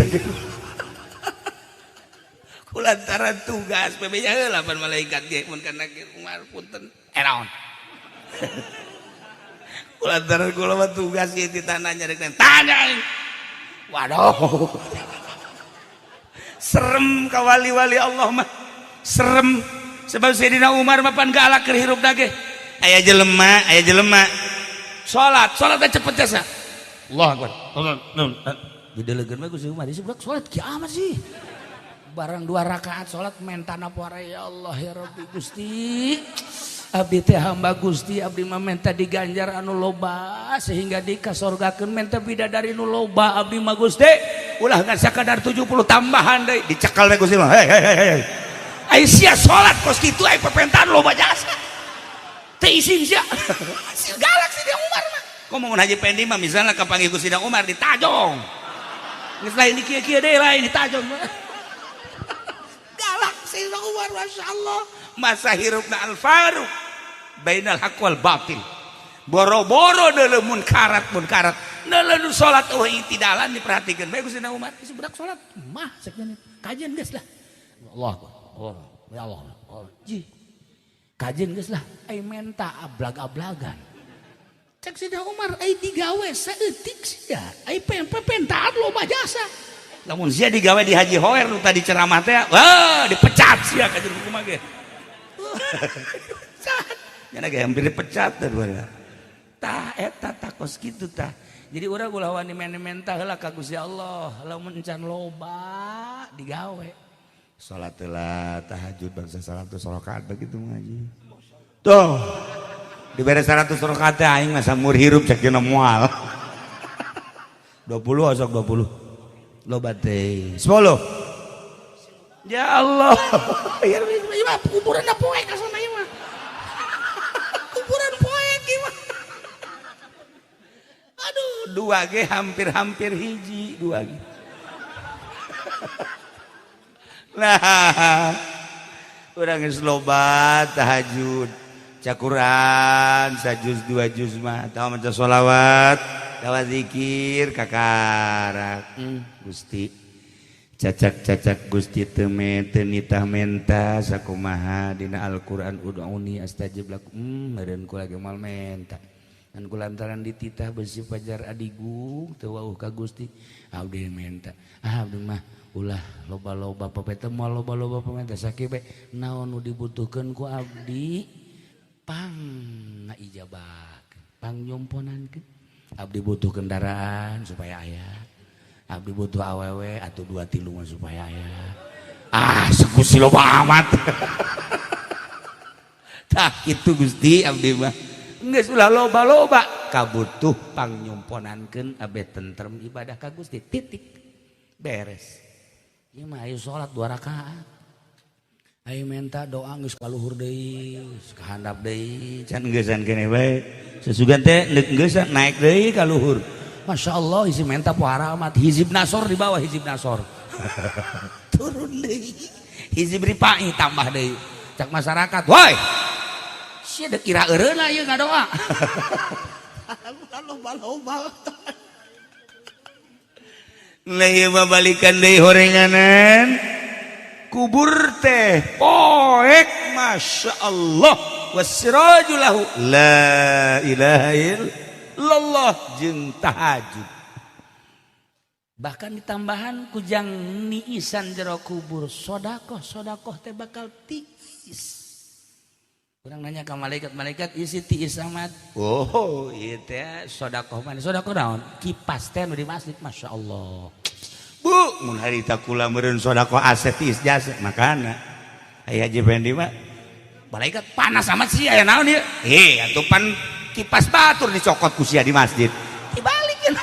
kulantaran tugas PB-nya heula pan malaikat ge mun kana Umar punten. Eh naon? Kulantaran kula mah tugas ieu ditanya rek tanya aing. Waduh. Serem ka wali-wali Allah mah. Serem sebab Sayyidina Umar mah pan galak keur hirupna ge. Aya jelema salat, salat teh cepet jasa. Allah akbar. Didelegeun mah Gusti Umar, disebut salat kiamat sih. Barang 2 rakaat salat mentana poara ya Allah ya Rabbi Gusti. Abdi teh hamba Gusti, abdi mah menta diganjar anu loba sehingga dikasorgakeun menta bidadari nu loba abdi mah Gusti. Ulah ngan sakadar 70 tambahan deui dicekal we Gusti mah. Hei hei hei hei. Ai sia salat kos kitu ai pepentaan loba jasa. Teu isin sia. Hasil galak si Umar mah. Komo mun Haji Pendi mah misalnya kapanggih ku Sidina Umar ditajong. Geus lain di kieu-kieu deui lain ditajong. Galak Sayyidina Umar masya Allah. Masa hirupna Al-Faruq bainal haq wal batil. Boro-boro deuleu munkarat munkarat. Nah, salat oh itidalan diperhatikan bae Gusti Umar. Si budak salat mah cek kajian geus lah. Allah Allah ya Allah. Allah. Ji. Kajian geus lah ai menta ablag-ablagan. Cek Sidna Umar ai digawe saeutik sia. Ai pentaan loba jasa. Lamun sia digawe di Haji Hoer nu tadi ceramah teh, wah dipecat sia ka jeung kumaha ge. Dipecat. Nya ge hampir dipecat teh tah eta takos kitu tah. Jadi urang ulah wani menta heula ka Gusti Allah, lamun encan loba digawe. Salat heula tahajud bangsa 100 rakaat begitu ngaji. Tuh. Dibere 100 rakaat teh aing mah samur hirup cek dina moal. 20 osok 20. Loba teh 10. Ya Allah. Ya mah kuburan poek ka sana ieu mah. Kuburan poek ieu mah. Aduh, dua ge hampir-hampir hiji, dua ge. Nah, urang geus loba tahajud, cakuran sajuz dua juz mah, tahu maca sholawat, dawa zikir kakarak. Gusti, cacak-cacak Gusti teu teu nitah menta sakumaha dina Al-Qur'an ud'uni astajib lakum. Meureun kula ge moal menta. Dan kulantaran dititah besi pajar adigung teu wauh ka Gusti abdi menta. Ah abdi mah ulah loba-loba papeta moal loba-loba pamenta sakieu bae naon nu dibutuhkeun ku abdi pang ngaijabahkeun, pang nyomponankeun. Abdi butuh kendaraan supaya aya. Abdi butuh awewe atau dua tilu mah supaya aya. Ah sekusi loba amat. Tah kitu Gusti abdi mah. Geus ulah loba-loba kabutuh pangnyomponankeun abe tentrem ibadah ka Gusti titik beres. Ieu mah ayo salat 2 rakaat. Ayo menta doa geus ka luhur deui, geus ka handap deui, can geusan keneh bae. Sesugan teh neuk geusan naik deui ka luhur. Masya Allah isi menta pohara amat hizib nasor di bawah hizib nasor. Turun deui. Hizib ripai tambah deui. Cak masyarakat, woi. Sia dek kira eureuna ieu ngadoa. Loba-loba. Lah ieu mah balikan deui horenganan. Kubur teh poek Masya Allah. Wasiraju lahu la ilaha illallah jeung tahajud. Bahkan ditambahan kujang niisan jero kubur sodakoh sodakoh teh bakal tiis. Kurang nanya ke malaikat, malaikat isi tiis amat. Oh, ieu teh sodakoh mana? Sodakoh naon? Kipas teh nu di masjid, Masya Allah. Bu, mun harita kula meureun sodakoh aset tiis jasa, makana. Aya Haji Fendi mah malaikat panas amat sih aya naon ieu? Eh, atuh pan kipas batur dicokot ku sia di masjid. Dibalikin.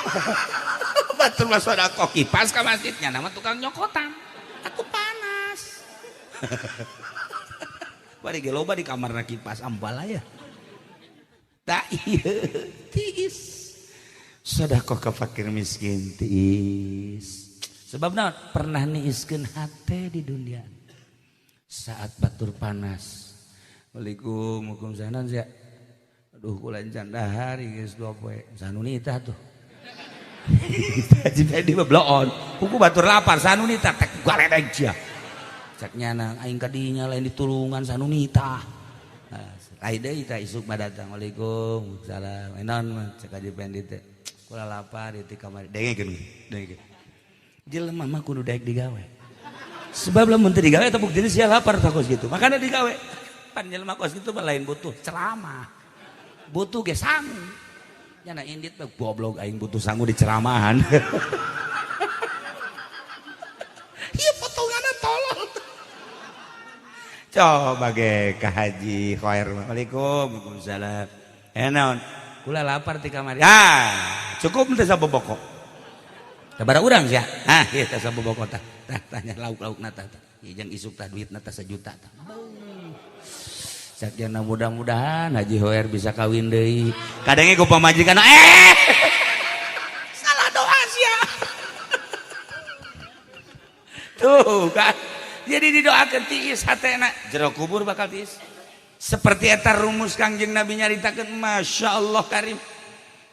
Batur mah sodakoh kipas ka masjidnya nama tukang nyokotan. Aku panas. Bari ge loba di kamarna kipas ambal aya. Tak ieu tiis. Sedekah ka fakir miskin tiis. Sebab naon? Pernah niiskeun hate di dunia. Saat batur panas. Waalaikum waalaikumsalam sia. Aduh kula encan dahar geus 2 poe. Sanunita tuh. Haji Fendi mah bloon. Kuku batur lapar sanunita tek galedeg sia. Cak nyana aing ka dinya lain ditulungan sanunita. Lain deui tah isuk mah datang. Waalaikumsalam. Naon mah cek Haji Fendi teh. Kula lapar di kamar. Dengekeun, dengekeun. Jelema mah kudu daek digawe. Sebab lamun teu digawe eta buktina sia lapar tah kos kitu. Makana digawe. Pan jelema kos kitu mah lain butuh ceramah. Butuh ge sangu. Nyana indit mah goblok aing butuh sangu di ceramahan. Ieu potonganna tolol. Coba ge ka Haji Khair. Waalaikum waalaikumsalam. Eh naon? Kula lapar ti kamari. Ah, cukup teh saboboko. Sabaraha urang sia? Ah, ieu teh saboboko tah. Tah tanya lauk-laukna tah. Ieu jeung isuk tah duitna tah sejuta tah. Sakyana mudah-mudahan Haji Hoer bisa kawin deui. Kadangnya ku pamajikan salah doa sia. Tuh kan. Jadi didoakeun tiis hatena jero kubur bakal tiis. Seperti eta rumus Kangjeng Nabi nyaritakeun Masya Allah karim.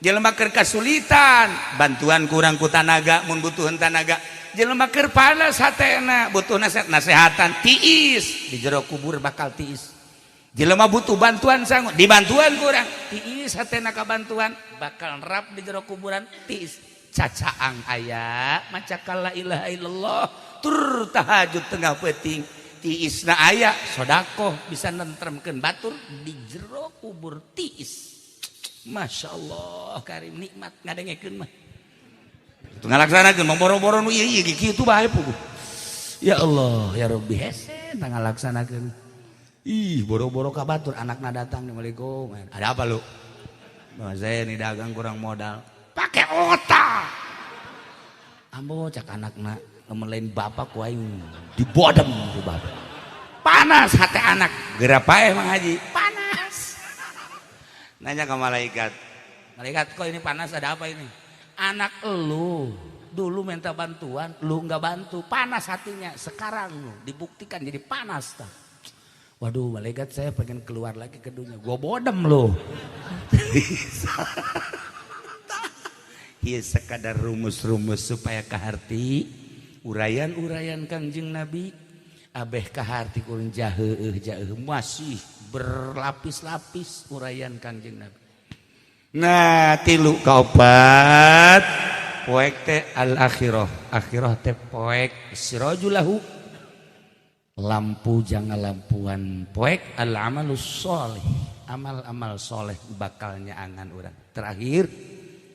Jelema keur kasulitan bantuan kurang ku tanaga mun butuheun tanaga. Jelema keur panas hatena butuh nasehatan tiis di jero kubur bakal tiis. Jelema butuh bantuan sangu dibantuan kurang tiis hatena ka bantuan bakal rap di jero kuburan tiis. Cacaang aya maca la ilaha illallah tur tahajud tengah peuting tiisna aya sodakoh bisa nentremkeun batur di jero kubur tiis. Masya Allah karim nikmat ngadengekeun mah. Itu ngalaksanakeun mah boro-boro nu ieu ieu kitu bae puguh. Ya Allah ya Rabbi hese tah ngalaksanakeun. Ih boro-boro ka batur anakna datang, Assalamualaikum. Ada apa lu? Bah, saya ini dagang kurang modal. Pakai otak. Ambo cak anakna lamun lain bapak ku aing dibodem ku bapak. Panas hati anak. Geura paeh Mang Haji. Panas. Nanya ke malaikat. Malaikat kok ini panas ada apa ini? Anak elu dulu minta bantuan, lu nggak bantu, panas hatinya. Sekarang lu dibuktikan jadi panas tah. Waduh malaikat saya pengen keluar lagi ke dunia. Gua bodem lu. Ieu sekadar rumus-rumus supaya kaharti uraian-uraian Kangjeng Nabi abeh kaharti kurang jaheuh jaheuh masih berlapis-lapis uraian Kangjeng Nabi. Nah tilu kaopat poek teh al akhirah, akhirah teh poek sirajulahu lampu jangan lampuan poek al amalus soleh, amal-amal soleh bakalnya angan urang. Terakhir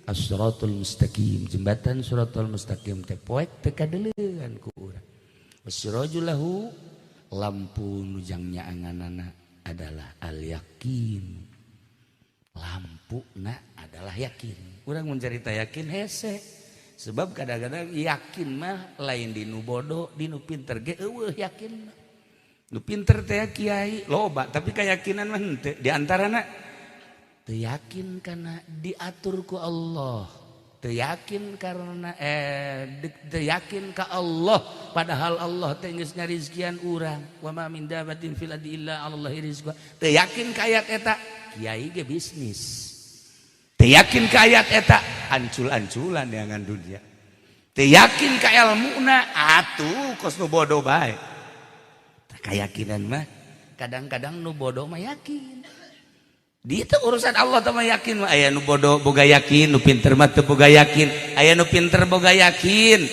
as-siratul mustaqim, jembatan siratul mustaqim teh poek teh kadeleuan ku urang. As-sirajulahu lampu nu jang nyaanganana adalah al yakin. Lampu na adalah yakin. Urang mun carita yakin hese. Sebab kadang-kadang yakin mah lain di nu bodoh, di nu pinter ge eueuh yakin mah. Nu pinter teh kiai loba, tapi keyakinan mah henteu. Di antarana teu yakin karena diatur ku Allah. Teu yakin karena teu yakin ka Allah padahal Allah teh geus ngarizkian urang. Wa ma min dabatin fil ardi illa 'alallahi rizquha. Teu yakin ka ayat eta, kiai ge bisnis. Teu yakin ka ayat eta, ancul-anculan neangan dunia. Teu yakin ka elmuna, atuh kos nu bodoh bae. Keyakinan mah kadang-kadang nu bodoh mah yakin. Di itu urusan Allah teh mah yakin mah aya nu bodoh boga yakin, nu pinter mah teu boga yakin, aya nu pinter boga yakin,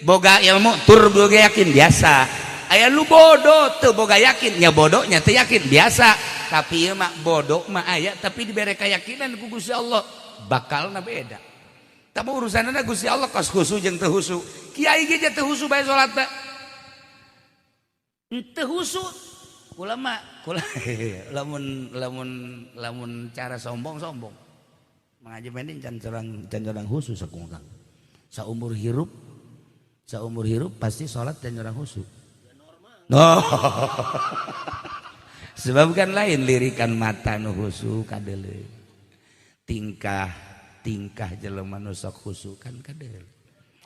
boga ilmu tur boga yakin biasa. Aya nu bodoh teu boga yakin, nya bodohnya teu yakin biasa. Tapi ieu mah bodoh mah aya tapi dibere keyakinan ku Gusti Allah bakalna beda. Tapi urusanna Gusti Allah kos khusu jeung teu khusu. Kiai ge teu khusu bae salat teh. Teu khusu. Kula mah kula lamun lamun lamun cara sombong-sombong. Mengaji mending can corang khusus aku Kang. Saumur hirup pasti salat can corang khusu. No. Sebab kan lain lirikan mata nu khusu kadeuleu. Tingkah jelema nu sok khusu kan kadeuleu.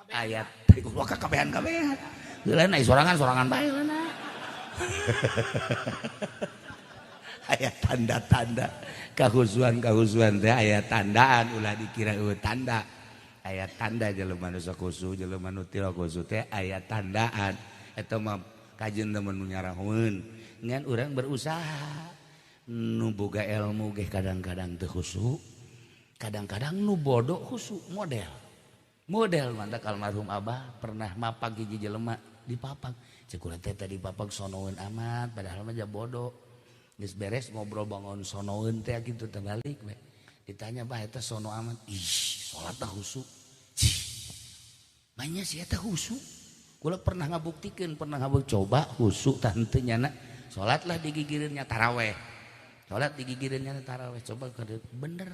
Ayat wah kabehan-kabehan. Heula na sorangan-sorangan bae heula. Aya tanda-tanda kahusuan-kahusuan teh aya tandaan ulah dikira eueuh tanda. Aya tanda jelema nu sok khusu, jelema nu teu khusu teh aya tandaan. Eta mah kajeun temen nu nyarahoeun. Ngan urang berusaha nu boga ilmu ge kadang-kadang teu khusu, kadang-kadang nu bodoh khusu model. Model mantak almarhum abah pernah mapag hiji jelema di papag. Cek urang teh tadi papag sonoeun amat padahal mah bodoh. Geus beres ngobrol bangun sonoeun teh kitu teh balik we. Ditanya bah eta sono amat. Ih, salat teh khusu. Cih. Manya si eta khusu. Kula pernah ngabuktikeun, pernah ngabuk coba khusu tah henteu nyana. Salatlah digigireunnya taraweh. Salat digigireunnya taraweh coba bener.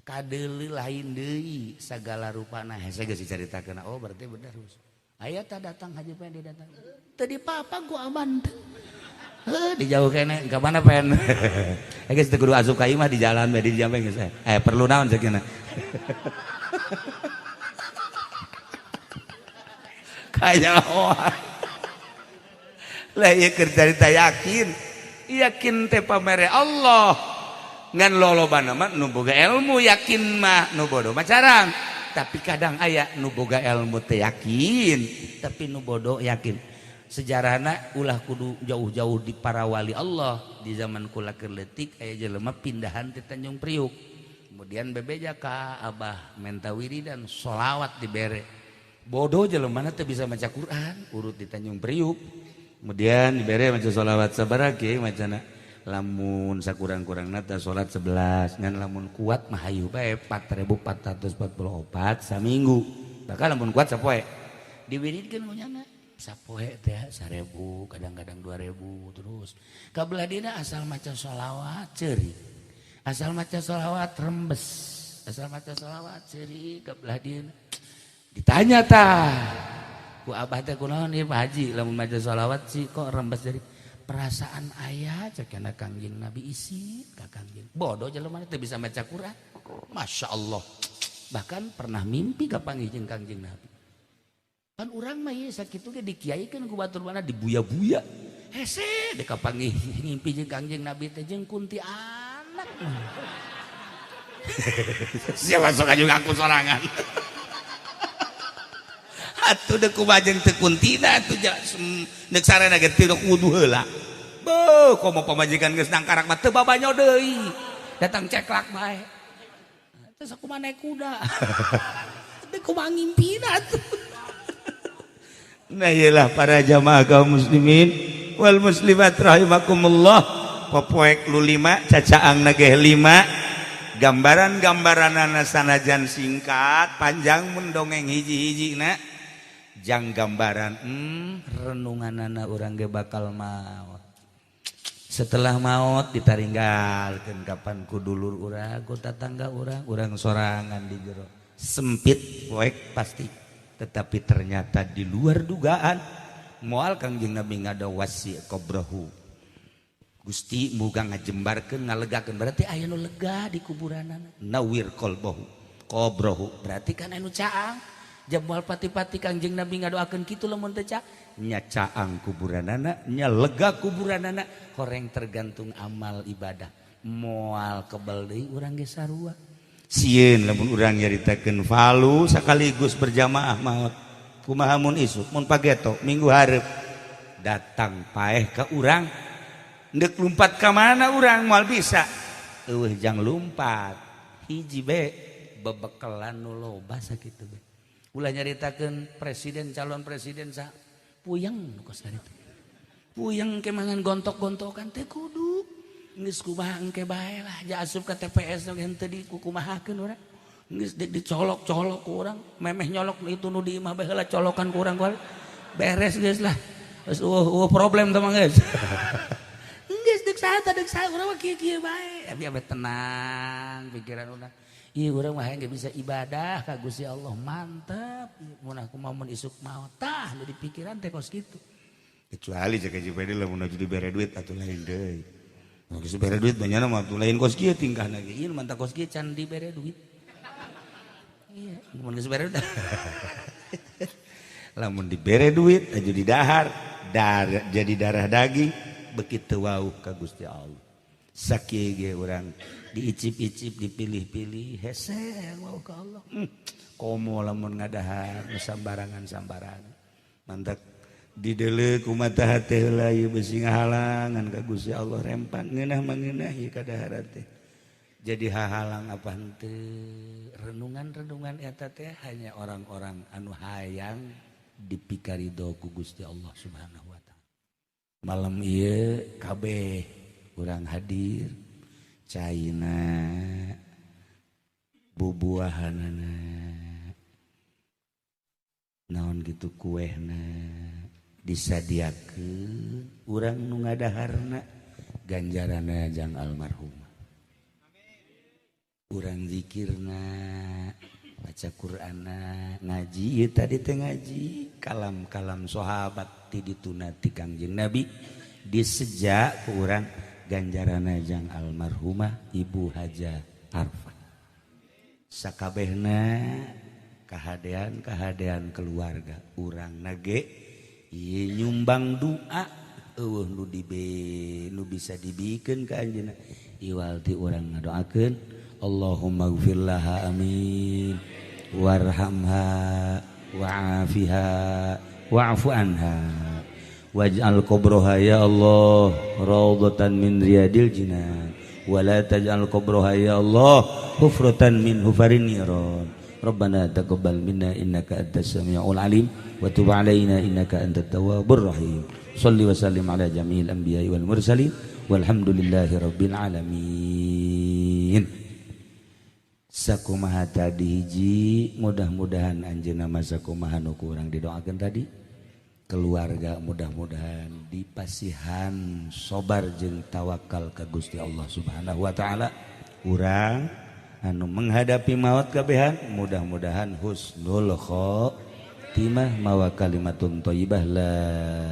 Kadeuleu lain deui sagala rupana. Hese geus dicaritakeun. Oh berarti bener khusu. Aya tah datang Haji Pendi datang. Teu dipapag ku aman. Heuh di jauh keneh ka mana pen. Geus teu kudu asup ka imah di jalan bae di jampe geus. Perlu naon ceukna. Kanyahoan. Lah ieu keur carita yakin. Yakin teh pamere Allah. Ngan lolobana mah nu boga ilmu yakin mah, nu bodoh mah carang. Tapi kadang aya nu boga ilmu teh yakin, tapi nu bodoh yakin. Sejarahna ulah kudu jauh-jauh di para wali Allah. Di zaman kula keur leutik aya jelema pindahan ti Tanjung Priuk, kemudian bebeja ka abah menta wiridan sholawat dibere. Bodoh jelema teh, bisa maca Quran urut di Tanjung Priuk. Kemudian dibere maca sholawat, sabaraha kieu macana? Lamun sakurang-kurangna teh salat 11, ngan lamun kuat mah hayu bae 4444 saminggu, bahkan lamun kuat sapoe. Diwiridkeun ku nyana sapoe teh 1000, kadang-kadang 2000. Terus kabelah dina asal maca sholawat ceurik, asal maca sholawat rembes, asal maca sholawat ceurik. Kabelah dina ditanya tah ku abah teh, "Kunaon ieu, Pak Haji, lamun maca sholawat sih kok rembes?" "Jadi perasaan ayah," cek Kangjeng Nabi, isi ka Kangjeng. Bodoh jelema teh, bisa maca Quran, Masya Allah, bahkan pernah mimpi kapanggih jeung Kangjeng Nabi. Kan urang mah ieu sakitu ge dikiaikeun ku batur, mana dibuya-buya hese dek kapanggih ngimpi jeung Kangjeng Nabi teh jeung kuntianak. Siapa sok aja ngaku sorangan atuh, dek kumaha jeung teu kuntina atuh, nek sarena ge teu kudu heula. Beuh, komo pamajikan geus nangkarak mah teu babanyo deui, datang ceklak bae. Terus aku mah naik kuda, dek kumaha ngimpina atuh. Nah, iyalah, para jamaah kaum muslimin wal muslimat rahimakumullah, popoek lu lima, cacaang nageh lima, gambaran-gambaran sanajan singkat panjang mun dongeng hiji-hiji na jang gambaran renunganana urang ge bakal maut. Setelah maut ditaringgalkeun kapan ku dulur urang, ku tatangga urang, urang sorangan di jero sempit poek pasti. Tetapi ternyata di luar dugaan, moal Kangjeng Nabi ngada wasi qabrahu, Gusti muga ngajembarkeun, ngalegakeun, berarti aya nu lega di kuburanana. Nawir qalbahu qabrahu, berarti kan anu caang. Jam moal pati-pati Kangjeng Nabi ngadoakeun kitu lamun teu caang. Nya caang kuburanana, nya lega kuburanana. Horeng tergantung amal ibadah, moal kebel deui urang ge sarua. Sieun lamun urang nyaritakeun falu sekaligus berjamaah maot. Kumaha mun isuk, mun pageto, minggu hareup datang paeh ka urang, ndek lumpat ka mana urang? Moal bisa. Eueuh jang lumpat, hiji be bebekelan nu loba sakitu be. Ulah nyaritakeun presiden, calon presiden, sa puyeng nu kos kitu, puyeng ke mangan gontok-gontokan teh kudu. Geus kumaha engke bae lah, ja asup ka TPS oge henteu dikukumahakeun urang. Geus dicolok-colok ku urang, memeh nyolok itu nu di imah bae heula, colokan ku urang beres, geus lah. Geus eueuh problem teh mah geus. Geus deuk saha teh, deuk saha, urang mah kieu-kieu bae. Tapi abe tenang pikiran urang. Ieu urang mah hayang bisa ibadah ka Gusti Allah, mantep. Mun aku mah mun isuk maot tah nu di pikiran teh kos kitu. Kecuali cek Haji lamun aju dibere duit atuh lain deui. Geus dibere duit banyak mah atuh lain kos kieu tingkahna ge. Ieu mantap kos kieu can dibere duit. Iya, mun geus bere duit. Lamun dibere duit aju didahar, dar jadi darah daging begitu wau ka Gusti Allah. Sakieu ge urang diicip-icip, dipilih-pilih, hese wau ka Allah. Komo lamun ngadahar nu sambarangan-sambarangan. Mantak didele ku mata hate heula ieu besi ngahalangan ka Gusti Allah, rempan ngeunah mah ngeunah ieu kadaharan teh. Jadi hahalang apa henteu renungan-renungan eta teh hanya orang-orang anu hayang dipikarido ku Gusti Allah Subhanahu wa Ta'ala. Malam ieu kabeh urang hadir, caina, bubuahanana, naon gitu, kuehna disadiakeun, urang nu ngadaharna ganjaranna jang almarhumah. Urang zikirna, baca Qur'anna, ngaji ieu tadi teh, ngaji kalam-kalam sahabat ti dituna ti Kangjeng Nabi, disejak ku urang, ganjaranna jang almarhumah Ibu Haja Arfah. Sakabehna kahadean-kahadean keluarga urang nage ieu nyumbang doa, eueuh nu dibe nu bisa dibikeun ka anjeunna. Iwal ti urang ngadoakeun, Allahumma gfir laha, amin, warhamha, wa'afiha, wa'fu anha, waj'al qabroha ya Allah raudhatan min riyadil jinan, wala taj'al qabroha ya Allah hufratan min hufarin niran. Rabbana taqabbal minna innaka antas samiul alim wa tub alaina innaka antat tawwabur rahim. Shalli wa sallim ala jami'il anbiya'i wal mursalin, walhamdulillahi rabbil alamin. Sakumaha tadi hiji, mudah-mudahan anjeunna mah sakumaha nu kurang didoakeun tadi, keluarga mudah-mudahan dipasihan sobar jeung tawakal ka Gusti Allah Subhanahu wa taala. Urang anu menghadapi maut kabehan mudah-mudahan husnul khotimah, mawa kalimatun thayyibah, la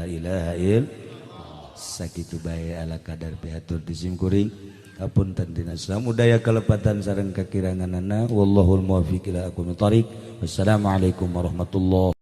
ilaha illallah. Sakitu bae ala kadar pihatur di simkuring. Hapunten dina samudaya kalepatan sareng kakiranganana. Wallahul muwaffiq ila aqwamit thariq. Wassalamualaikum warahmatullahi.